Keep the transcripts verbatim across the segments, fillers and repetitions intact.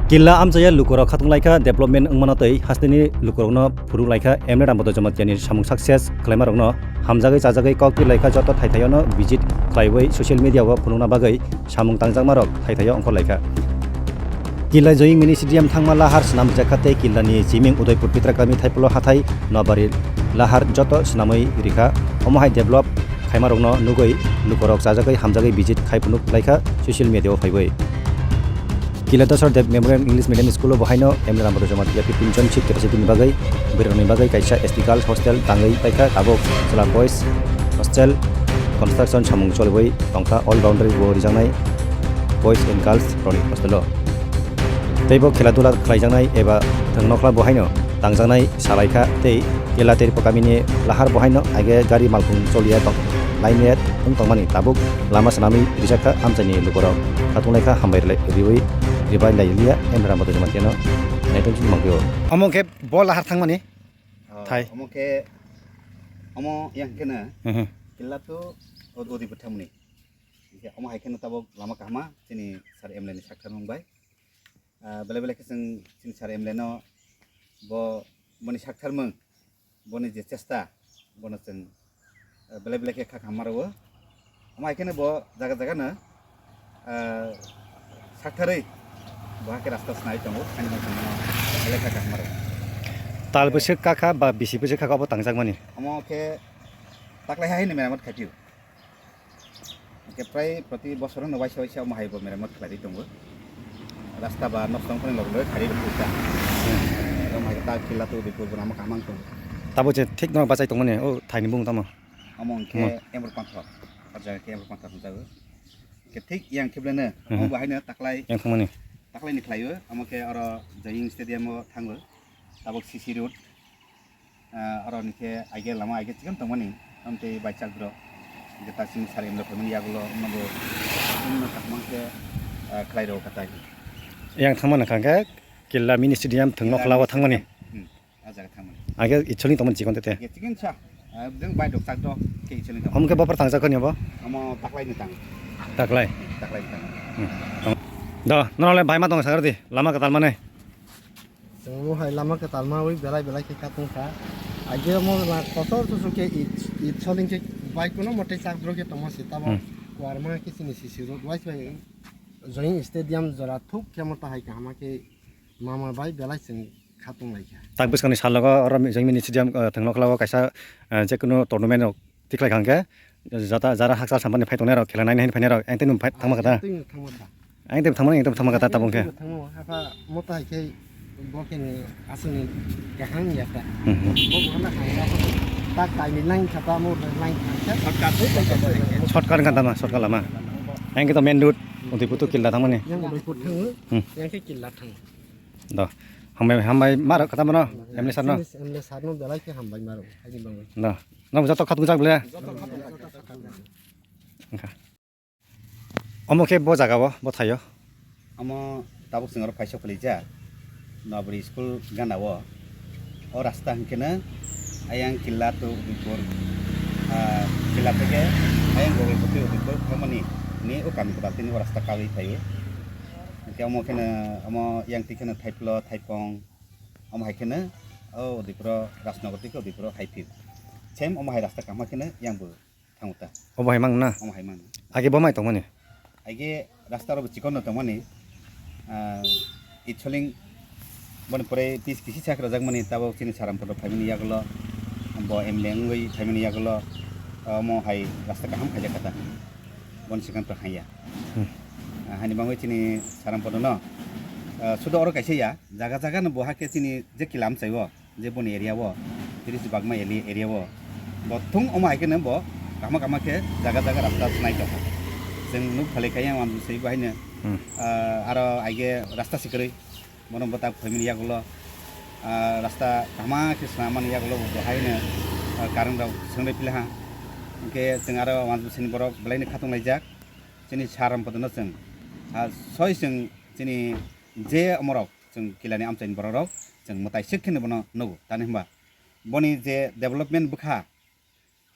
Killa amchaya lukurok khatung laikha development wngmano tei hasteni lukurokno phuru laikha M L A Rampada Jamatia ni samung success khlaimarokno hamjagwi chajagwi kok twi laikha joto thaithaiono visit khlaiwi social media o phunukna bagwi samung tangjakmarok thaithaio ongkhor laikha. Killa joying mini stadium thangma lahar swnam rijak kha tei Killa ni chiming Udaipur Pitra Kami Thaipolo hathai Nobari lahar joto swnamwi rikha omo hai develop khaimarokno nugwi lukurok chajagwi hamjagwi visit khai phunuk laikha social media o phaiwi. Killa Dasar Dev Memorial English Medium School o bohaino M L A Rampada Jamatia fifteen jon seat capacity ni bagwi bwrwirokni bagwi kaisa S T girls hostel tangwi paikha tabuk chwla boys hostel construction samung choliwi tongkha all boundary bo rijaknai boys and girls rokni hostel o. Tei bo khela dula khlaijaknai eba thwng nokhla bohaino tangjaknai salaikha tei Killa Tiripura kamini lahar bohaino age gari malkhung choliya tong lainiyat wng tongmani tabuk lama swnamwi rijakha amchaini lukurok khatung laikha hambai rwlai riwi ribai lailiya M L A Rampada Jamatia no naitung chini mangpio. Omo khe bo lahar thangmani. Oh, thai. Omo khe, omo yang khe na, mhm, Killa to od-, odi bwthamni. Hingke omo hai khe no tabuk lama kahama chini sir M L A ni sakthar mung bai. Ah, belai belai khe chwng chini sir M L A no bo, boni sakthar mung, boni je chesta, bono chwng, ah, belai belai khe kha kaham ma rwo. Omo hai khe no bo jaga jaga no, ah, saktharwi bo hakhe rasta swnai tongo, ani bo chwng belai kha kaham ma rwo. Tal bwswk kakha ba bisi bwswk kakha obo tangjakmani? Omo khe taklai hai ni meramot khai phio. Hingke prai proti bosorono waisa waisa omo hai bo meramot khlaiwi tongo. Rasta ba nok tong phani log log khari rok ta. Omo hai ta Killa to Udaipur bo lama kaham tongo. Tabo je thik no bachai tongmani o thaini bung tamo. Omo hingke, hmm, Emrupantha. O jaga khe Emrupantha hwnjago. Hingke thik yang khebleno, mhm, omo bo haino taklai, yang thangmani, taklai ni khlaio. Omo khe oro Joying Stadium o thango. Tabuk C C road. Ah, oro ni khe aige lama aige chikon tongmani, amtwi bai chak bro. Jeta sini sari emlo khomini yagulo, nogo, sini no kakmang khe, ah, khlai rw katai. Yang thangmani kha khe Killa mini stadium thwngno khlaio thangmani. Hmm, ah jaga thangmani. Aige Itsolni tongmani chikon tete. Aige chikon sa, ah, jeng bai dok chak dok khe Itsolni tongmani. Omo khe bopor tangjakkha ni obo? Omo taklai ni tang. Taklai? Hmm, taklai ni tang. Hmm. Do, norok le bai ma tong sakar di, lama kwtal mani. Chwng omo hai lama kwtal mawi belai belai khe kha tong kha. Aige omo la kotor kusu khe it, it soling khe bai kuno mote chak bro khe tongma si tamo. Hmm. Warma khe chini C C road wise bai Joying Stadium jora thuk khe mo ta hai kaham khe mama bai belai chwng kha tong lai kha. Tak bwskangni salogo oro Joying Mini Stadium, eh, thwngno khlaio kaisa, eh, jekunu tournament rok tikhlai kha hwnkhe, jata, jara hakchal sampani phai tongnai rok, khela naina hwnwi phainai rok, engtwi nwng phai thangma kha ta? Engtwi nwng thangma kha. Engtwi thangmani, engtwi thangma kha ta tabuk khe? Engtwi thangma kha, pha mota hai khe bo khe ni aswkni kaham ya ta. Hmm, hmm. Bo bo na hai ya, tak tai ni line kha ta, mo line kha ta. Shortcut, shortcut. Shortcut kha ta ma, shortcut lama. Engkhe to main road, Udaipur to Killa thangmani. Yang Udaipur thango, hmm, yang khe Killa thango. Do. Hambai, hambai maro kata mano, M L A sir no. M L A sir no belai khe hambai maro, haini bangwi. Do. Nang joto khatung jak ble. Joto khatung jak. Wngkha. Omo khe bo jaga o, bo thaio. Omo tabuk chwng oro kaisa khwlaijak. Nobri school gana o. O rasta hwnkhe no ayang Killa to Udaipur, ah, Killa theke ayang Gogolpur to Udaipur thangmani ni o kami kwtal tini o rasta kagwi phaio. Hwnkhe omo kheno, omo yang twi kheno Thaiplo, Thaipong, omo hai kheno o Udaipuro Rajnagar twi khe Udaipuro hai phio. Same omo hai rasta kaham kheno yang bo thango ta. Obo hai mang na? Omo hai mang. Age bo mai tongmani? Age rasta rok bo chikon no tongmani. Ah, Itsoling boni pore pis kisi sak rajak mani tabok chini Sarampur rok phaimani yagulo. Bo M L A wngwi phaimani yagulo. Omo hai rasta kaham khaijak kha ta. Boni swkang to haiya. Hmm. Ah, hani bangwi chini Sarampur no, ah, sudo oro kaisa ya, jaga jaga no bo hakhe chini je kilam chaibo, je boni area o, tris bagma eli-, area o, bo thung omo hai kheno bo kahma kahma khe jaga jaga rasta swnai tongkha. Chwng nuk phalwi kha yang amsui bo haino, hmm, ah, aro aige rasta sikwrwi. Bono bwtak phaimani yagulo, ah, rasta kahma khe swnamani yagulo bo haino, ah, current rok swngrwi pila ha. Hwnkhe chwng aro uansukmani borok belaino khatung laijak. Chini Sarampur no chwng, ah, soi chwng chini je omorok chwng Killani amchaini borok rok chwng mwtai swk kheno bono nugo. Tani hwnba boni je development bwkha,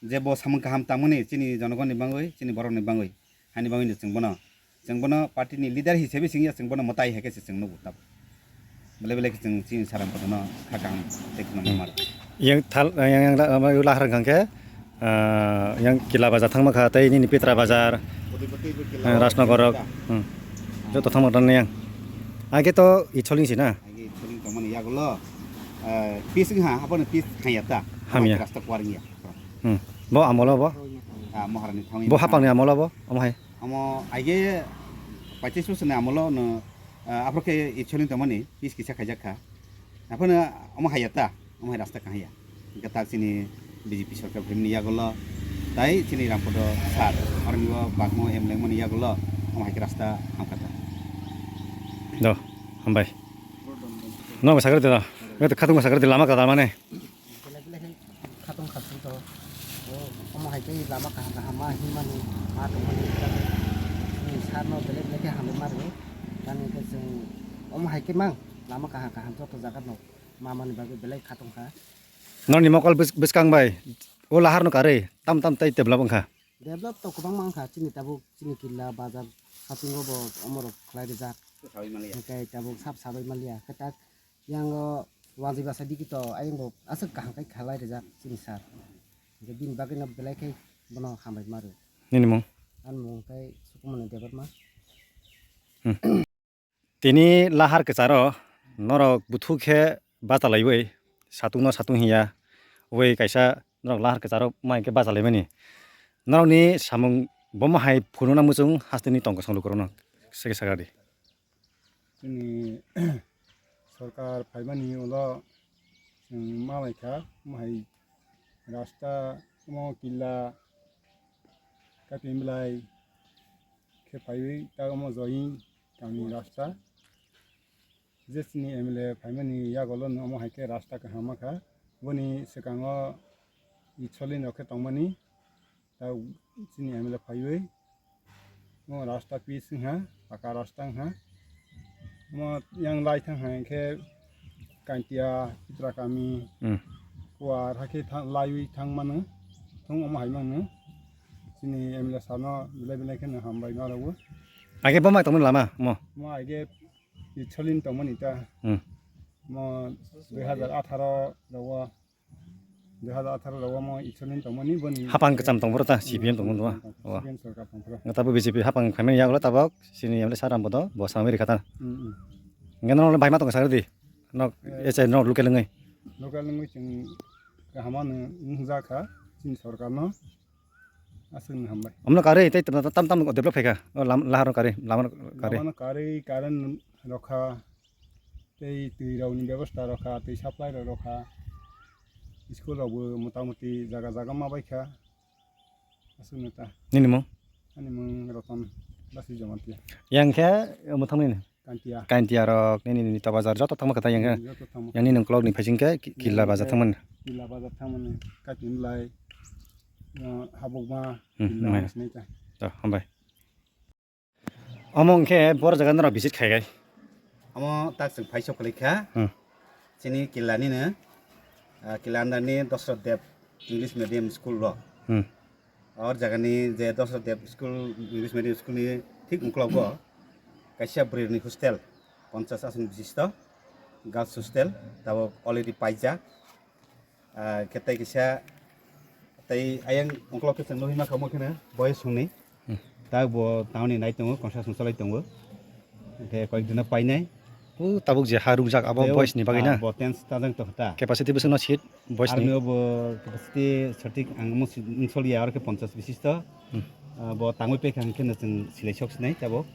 je bo samung kaham tangmani chini jonogonni bangwi, chini borokni bangwi, hani bangwino chwng bono, chwng bono party ni leader hisabe chwng ya, chwng bono mwtai hai khe se chwng nugo tabuk. Belai belai khe chwng chini saram kotorno kha kaham tei khwnam Hmm. mar. Yang thal, yang, yang la-, yang lahar hwnkha khe, ah, yang Kila Bazar thangma kha, tei nini Pitra Bazar, Bodi bodi bo Kila ah, Bazar Rajnagar rok. Kila. Hmm. Ah. Joto thangma dan yang. Age to Icholin si na? Age Icholin tongmani yagulo, ah, pis wngha, abono pis khaya ta. Hamya. Rasta kuar wngya. Hmm. Bo amolo bo? Ah, Maharani thangwi Bo wngkha. Hapangni amolo bo? Omo hai? Omo age pachis bosorni amolo no, ah, aphro khe Icholin tongmani pis kisa khaijak kha. Aphano omo haya ta, omo hai rasta kahaya. Hingke tak chini B J P sorkar phaimani yagulo, tai chini Rampodo sir, oroni o bagmo M L A mani yagulo, omo hai khe rasta hamkha ta. Do, hambai. No, sakar de da. Ngai to khatung sakar de lama ka mane. Belai belai khe khatung khatung to. O, omo hai khe lama kaham kaham ma hinmani, ma tongmani, chini sir no belai belai khe hambai ma rwo. Tani khe chwng omo hai khe mang lama kaham kaham joto jaga no. Mamani bagwi belai kha tongkha. Noni mokol bwskang bai o lahar no karwi tam tam tei develop wngkha. Develop to kwbangma wngkha, chini tabuk chini Killa bazar shopping o bo omorok khlai rijak. Hwnkhe tabuk sap sabai maliya. Khe tak yang o wanjwi basa digi to ayang bo aswk kaham khai khlai rijak chini sir. Hwnkhe bini bagwi no belai khai bono hambai ma rwo. Nini mung? Ani mung khe Sukumani Debbarma. Hmm. Tini lahar kwcharo norok buthuk khe bachalaiwi satung no satung hiya wi kaisa norok lahar kwcharo mai khe bachalaimani. Norokni samung bomo hai phunukna muchung hasteni tong kwchang lukurokno se khe sakadi. Chini sorkar phaimani ulo chwng ma lai kha, omo hai rasta omo Killa Kapinglai khe phaiwi ta omo join. Tamni rasta. Je chini M L A phaimani yagulo no omo hai khe rasta kaham ma kha. Boni swkango Icholin rok khe tongmani. Ta chini M L A phaiwi omo rasta pis wngha, paka rasta wngha. Omo yang lai thang hai khe Kantia, Chitra Kami, Hmm. Kuar hakhe tha-, laiwi thang mano. Thung omo hai mano. Chini M L A sano belai belai kheno hambai ma rwo. Age bo mai tongmani lama mo? Mo age Icholin tongmani ta. Hmm. Mo dui hajar atharo rogo, dui hajar atharo rogo mo Icholin tongmani boni Hapang kwcham tongphuru ta, C P M tongmani tongma. Hmm, Wa. C P M sorkar tongphuru. Nga tabuk B J P hapang khaimani yagulo tabuk chini M L A sir Rampodo bo samwi rikha ta. Hmm, hmm. Nga norok bai ma tong sakdi. Nok Eh. Ese nok local wngwi. Local wngwi chwng kaham ano wngjakha chini sorkarno. Aswkno hambai. Omno karwi tei tam tam develop phaikha. O lam-, lahar karwi, lama karwi. Lamano karwi, current rokha, tei twi rokni bebosta rokha, twi supply rok rokha. School rokbo motamoti jaga jaga ma baikha. Aswkno ta. Nini mung? Ani mung Roton Basi Jamatia. Yang khe, eh, mwthangmani? Kantia. Kantia rok, nini, nini ta bazar joto thangma kwtai yang khe. Hmm, joto thangma. Yang nini ukolog ni phaising khe ki-, Killa bazar thangmani. Killa bazar thangmani. Kakin lai, uh, habukma, Hmm, Killa mai. Sinai ta. To, hambai. Omo hwnkhe boro jaga norok visit khai khai. Omo tak chwng phai sok kwlai kha. Hmm. Chini Killa nini, uh, Killa under ni Dosrot Deb English Medium School rok. Hmm. Or jagani je Dosrot Deb School, English Medium School ni thik uklogo kaisa bwrwirokni hostel, ponchas ason bishisto girls hostel, tabuk already paijak. Ah, khe tei kisa tei ayang uklok khe chwng nugwi mankha omo kheno boys hwnwi. Hmm. Tabuk bo town ni nai tongo, construction chalai tongo. Hwnkhe koyek dino painai. O tabuk je ha rukjak abo Tei o, boys ni bagwi ah, na? Bo tens tajang tongkha ta. Capacity bwswkno seat boys ni? Army o bo capacity sothik ang omo si-, wngsoliya, aro khe ponchas bishisto. Hmm. Ah, bo tangwi paikha hwnkhe no chwng silai sok sinai tabuk.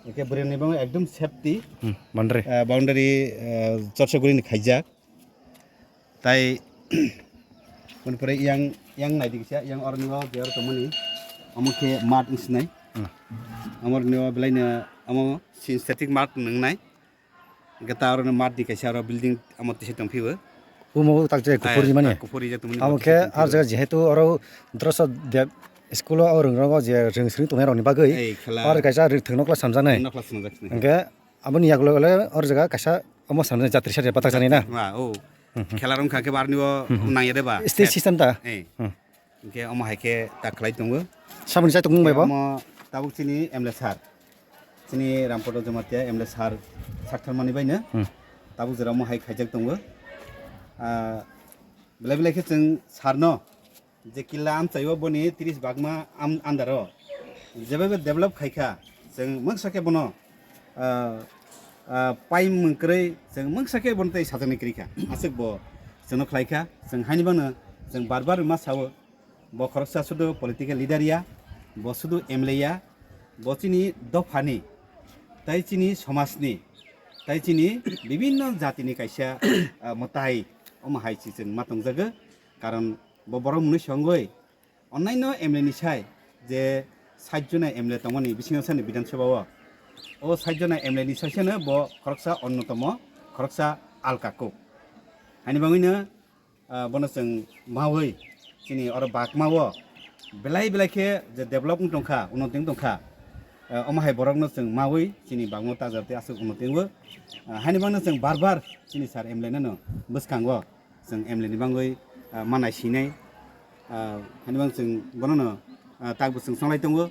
Hwnkhe bwrwi ni bo ekdom safety. Hmm, boundary. Ah, boundary, ah, chorsa guri ni khaijak. Tai Mani pore yang, yang nai di kisa, yang oroni o biar tongmani. Omo khe mat wngsinai. Hmm. Amorni o belai no omo synthetic mat nwngnai. Hwnkhe ta oro no mat di kaisa oro building omo tisa tongphio. Omo tak je Ai, kuphur rimani. Ah, kuphur rijak tongmani Amo bo khe tisa ar tongphio. Jaga jehetu oro Dosrot Deb school o rwngrok je rwng swrwng tongnai rokni bagwi. Ei, khela. Ar kaisa rwng thwngno class samjaknai. Thwngno class samjaknai. Hwnkhe Aboni yagulo le or jaga kaisa omo sanani jatri sari batak jani na. Wa, oh. Hmm, hmm. Khela rong kha khe barni o Hmm, hmm. Nang ya de ba? Stage system ta? Eh. Hmm. Hwnkhe omo hai khe ta khlai tongo. Samani sai tongmung bai bo? Omo tabuk chini M L A sir. Chini Rampodo Jamatia M L A sir sakthar mani bai no. Hmm. Abo jora omo hai khaijak tongo. Ah, belai belai khe chwng sir no je killa amchaio boni tris bagma am-, under o jebebe develop khaikha, chwng mungsa khe bono, ah, ah, pai mung kwrwi chwng mungsa khe bono tei sajaknai kwrwi kha. Aswk bo chwngno khlai kha, chwng haini bagwino chwng bar bar ma sao. Bo khoroksa sudu political leader ya, bo sudu M L A ya, bo chini dophani, tai chini somajni, tai chini bibinno jatini kaisa, ah, mwtai, omo hai si chwng ma tongjago. Karon bo borok mwnwi songwi onnaino M L A ni sai je sait jona M L A tongmani bisingo sani Bidhan Sabha o, o sait jona M L A ni saisano bo khoroksa onnotomo, khoroksa alka kuk. Haini bagwino ah, bono chwng maui chini oro bagmao belai belai khe je develop wng tongkha, unnoti wng tongkha, ah, omo hai borokno chwng maui chini bagmao tajar tei aswk unnoti wngo. Ah, haini bagwino chwng bar bar chini sir M L A no bwskango chwng M L A ni bagwi, ah, ma naisinai. Ah, haini bagwino chwng bonono, ah, tak bo chwng chonglai tongo.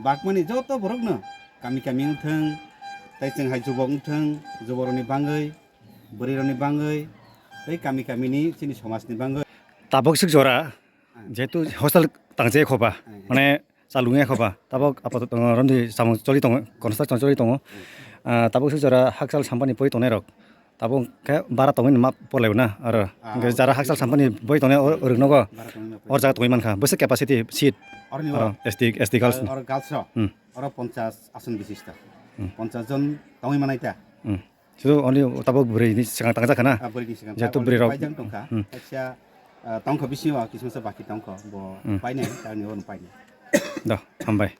Bagmani joto borokno kami kami wng thwng, tei chwng hai jubok wng thwng, juborokni bagwi, bwrwirokni bagwi tei kami kamini chini somajni bagwi. Tabuk swk jora, jehetu hostel tangse ekhoba, mane chalung ekhoba, tabuk apatot, uh, romdi samung choli tongo, construction choli tongo. Ah, tabuk swk jora hakchal sampani poi tongnai rok tabuk khe bara tongwi ma porlai na aro. Ah, hwnkhe jara hakchal sampani poi tongnai o rwk nogo bara tongwi ma poi. Or jaga tongwi mankha bwswk capacity seat. Oroni aro o, S T, S T girls. Oro girls rok. Hmm. Oro ponchas ason bisista. Hmm. Ponchas jon tongwi manai ta. Hmm. Sudu oni tabuk bwrwi ni swkang tangjak khana. Ah, bwrwi ni swkang. Jehetu bwrwi rok paijak tongkha. Hmm. Kaisa, ah, tongkha bisingo kisa masa baki tongkha. Bo hmm painai, tani ono painai. Do, hambai.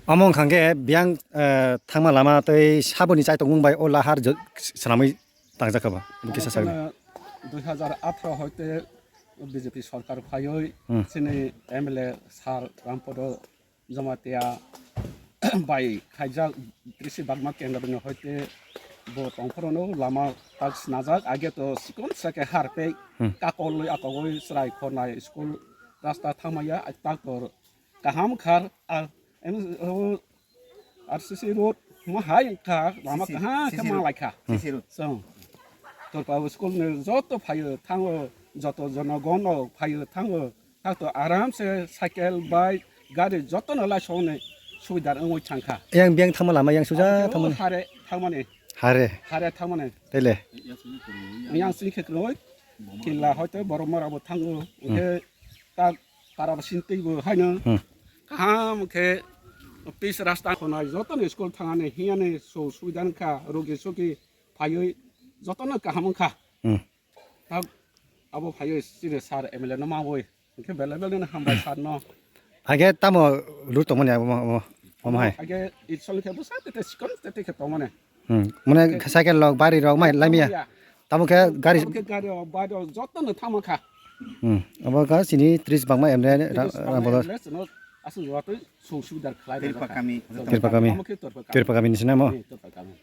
Omo wngkha khe biyang, eh, thangma lama tei saboni chaitokmung bai o lahar jo-, swnamwi tangjak kha ba. Bo kisa sagni. Dui hajar atharo hoite B J P sorkar phaiwi hmm chini M L A sir Rampodo Jamatia bai khaijak trisi bagma kendro ni hoite bo tongphorono lama tak snajak, age to sikon sake harpei hmm kakolwi akogoi chwrai khornai school rasta thangmaya, tak to kaham khar ar em, o, R C C road mo hai kha lama C C, kaham C C khe road. Malai kha. C C road. So, Torpa school ni joto phaio thango, joto jonogon no phaio thango. Hakto aram se cycle, bike, gari joto no lai song ni subida wngwi thangkha. Yang biyang thangma lama yang suja thangmani. Hare thangmani. Hare. Hare thangmani. Tele. Yang sing khe kwrwi. Killa hoite borok mora bo thango. Hmm. Hwnkhe ta para bo sintwi bo haino. Hmm. Kaham khe pis rasta khonai joto ni school thangani hiyani so subida wngkha rogi sogi phaiwi joto no kaham wngkha. Hmm. Tak abo phaiwi chini sir M L A no mawi. Hwnkhe belai belai no hambai sir no. Age tamo lur tongmani abo, abo, abo hai. Age itson khe bwsa tete sikon tete khe tongmani. Hmm. Mane cycle rok, bari rok mai laimia. Tamo khe gari. Tamo khe gari rok, bari rok joto no thangma kha. Hmm. Abo kha sini tris bagma M L A ra-, tris bagma ra-, bodo. M L A chwngno aswk jora twi sung subidar khlai rwkha. Tirpa kami. Tirpa kami. Tamo khe Tirpa kami. Tirpa kami ni sinamo? Eh, Tirpa kami.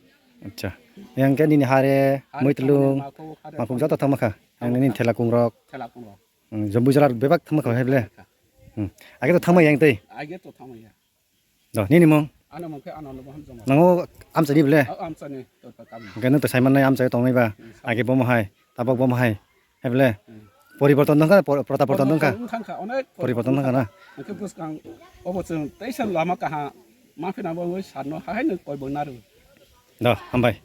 Acha. Yang khe nini hare, hare muitlung, thangmani makhuk, hare makuk thangmani joto thangma kha. Yang nini thangma kha. Thela kungrok. Thela kungrok. Hmm, jombu jora bebak thangma kha hai ble. Thangma kha. Hmm. Age to thangma yang tei. Age to thangma ya. Do, nini mung? Ano mung khe ano no bohan joma. Nango amchani ble? O amchani to ta kam. Hwnkhe nwng to saiman nai amchai tongnai ba. Hmm, age bomo hai, tabok bomo hai. Hai ble? Hmm. Poriborton dong kha, por-, prota porton dong kha. Poriborton wng kha, onek poriborton dong kha na. Hwnkhe bwskang obo chwng teisa lama kaha ma phina bo sar no hai no koi bo naru. Do, hambai.